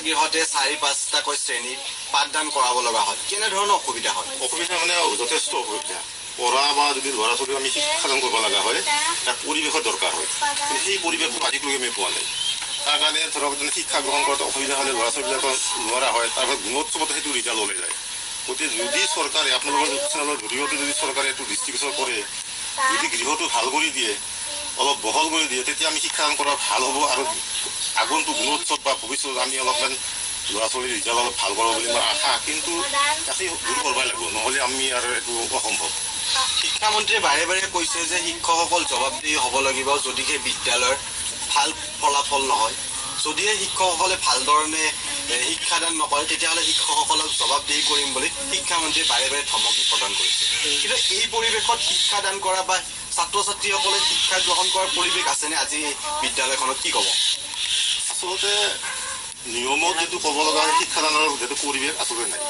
গৃহতে 4-5টাকৈ শ্ৰেণী পাঠদান কৰাব লগা হয়, কেনেধৰণৰ অসুবিধা হয়? অসুবিধা মানে যথেষ্ট অসুবিধা। পঢ়া বা যদি ল'ৰা ছোৱালীক আমি শিক্ষাদান কৰিব লগা হয়, তাক পৰিৱেশৰ দৰকাৰ হয়, কিন্তু সেই পৰিৱেশটো আজিলৈকে আমি পোৱা নাই। তাৰ কাৰণে ধৰক শিক্ষা গ্ৰহণ কৰাত অসুবিধা হ'লে ল'ৰা ছোৱালীবিলাকৰ নোৱাৰা হয়, তাৰপিছত গুণোৎসৱত সেইটো ৰিজাল্ট ওলাই যায়। গতিকে যদি চৰকাৰে আপোনালোকৰ চেনেলৰ জৰিয়তে যদি চৰকাৰে এইটো দৃষ্টিগোচৰ কৰে, যদি গৃহটো ভাল কৰি দিয়ে, অলপ বহল কৰি দিয়ে, তেতিয়া আমি শিক্ষাদান কৰা ভাল হ'ব আৰু আগন্তুক গুণোৎসৱ বা ভৱিষ্যতত আমি অলপমান ল'ৰা ছোৱালীৰ ৰিজাল্ট অলপ ভাল কৰিব বুলি মোৰ আশা। কিন্তু তাকেই দূৰ কৰিবই লাগিব, নহ'লে আমি আৰু এইটো অসম্ভৱ। শিক্ষামন্ত্ৰীয়ে বাৰে বাৰে কৈছে যে শিক্ষকসকল জবাবদিহি হ'ব লাগিব যদিহে বিদ্যালয়ৰ ভাল ফলাফল নহয়, যদিহে শিক্ষকসকলে ভালধৰণে শিক্ষাদান নকৰে তেতিয়াহ'লে শিক্ষকসকলক জবাবদিহি কৰিম বুলি শিক্ষামন্ত্ৰীয়ে বাৰে বাৰে ধমকি প্ৰদান কৰিছে। কিন্তু এই পৰিৱেশত শিক্ষাদান কৰা বা ছাত্ৰ ছাত্ৰীসকলে শিক্ষা গ্ৰহণ কৰাৰ পৰিৱেশ আছেনে আজি বিদ্যালয়খনত, কি ক'ব? আচলতে নিয়মত যিটো ক'ব লগা হয় শিক্ষাদানৰ যিটো পৰিৱেশ আচলতে নাই।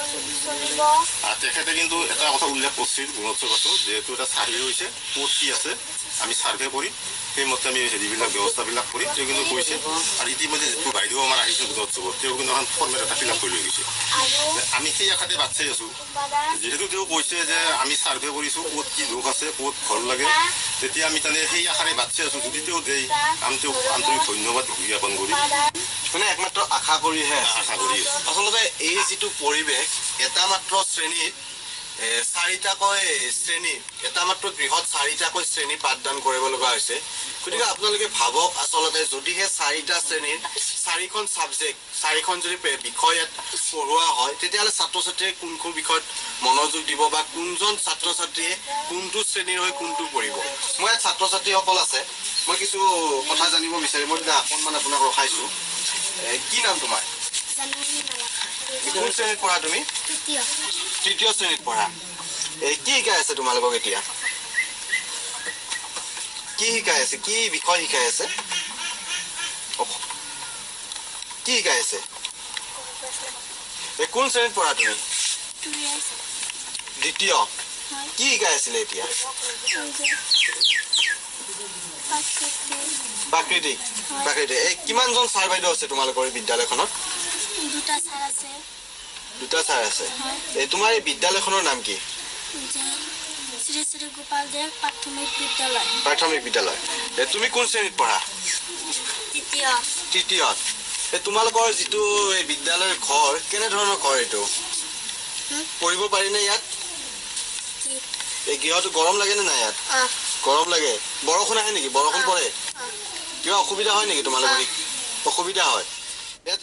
তেখেতে কিন্তু এটা কথা উল্লেখ কৰিছিল গুণোৎসৱতো, যিহেতু এটা চাৰ্ভে হৈছে, ক'ত কি আছে আমি চাৰ্ভে কৰি সেইমতে আমি হেৰিবিলাক ব্যৱস্থাবিলাক কৰি তেওঁ কিন্তু কৈছে। আৰু ইতিমধ্যে যিটো বাইদেউ আমাৰ আহিছে গুণোৎসৱত, তেওঁ কিন্তু এখন ফৰ্মেট এটা ফিল আপ কৰি লৈ গৈছে। আমি সেই আশাতে বাট চাই আছোঁ। যিহেতু তেওঁ কৈছে যে আমি চাৰ্ভে কৰিছোঁ, ক'ত কি দোষ আছে, ক'ত ঘৰ লাগে, তেতিয়া আমি তেনে সেই আশাৰে বাট চাই আছোঁ। যদি তেওঁ দেই আমি তেওঁক আন্তৰিক ধন্যবাদ জ্ঞাপন কৰিম। মানে একমাত্ৰ আশা কৰিহে আশা কৰি আচলতে এই যিটো পৰিৱেশ, এটা মাত্ৰ শ্ৰেণীত 4টাকৈ শ্ৰেণী, এটা মাত্ৰ গৃহত 4টাকৈ শ্ৰেণী পাঠদান কৰিব লগা হৈছে। গতিকে আপোনালোকে ভাবক, আচলতে যদিহে 4টা শ্ৰেণীৰ 4খন ছাবজেক্ট, 4খন যদি বিষয় ইয়াত পঢ়োৱা হয়, তেতিয়াহ'লে ছাত্ৰ ছাত্ৰীয়ে কোনখন বিষয়ত মনোযোগ দিব বা কোনজন ছাত্ৰ ছাত্ৰীয়ে কোনটো শ্ৰেণীৰ হৈ কোনটো পঢ়িব? মই ইয়াত ছাত্ৰ ছাত্ৰীসকল আছে, মই কিছু কথা জানিব বিচাৰিম। মই তেতিয়া অকণমান আপোনাক ৰখাইছোঁ। কি নাম তোমাৰ? কোন শ্ৰেণীত পঢ়া তুমি? তৃতীয় শ্ৰেণীত পঢ়া। কি শিকাই আছে তোমালোকক এতিয়া? কি শিকাই আছে? কি বিষয় শিকাই আছে? কি শিকাই আছে? কোন শ্ৰেণীত পঢ়া তুমি? দ্বিতীয়। কি শিকাই আছিলে এতিয়া? প্ৰাকৃতিক। প্ৰাকৃতিক। এই কিমানজন ছাৰ বাইদেউ আছে তোমালোকৰ বিদ্যালয়খনত? দুটা ছাৰ আছে। দুটা ছাৰ আছে। এই তোমাৰ এই বিদ্যালয়খনৰ নাম কি? শ্ৰী শ্ৰী গোপাল দেৱ প্ৰাথমিক বিদ্যালয়। প্ৰাথমিক বিদ্যালয়। তুমি কোন শ্ৰেণীত পঢ়া? তৃতীয়। তৃতীয়ত। তোমালোকৰ যিটো এই বিদ্যালয়ৰ ঘৰ, কেনেধৰণৰ ঘৰ এইটো? পঢ়িব পাৰিনে ইয়াত? এই গৃহটো গৰম লাগে নে নাই ইয়াত? গৰম লাগে। বৰষুণ আহে নেকি? বৰষুণ পৰে? কিবা অসুবিধা হয় নেকি তোমালোকৰ? অসুবিধা হয়। ইয়াত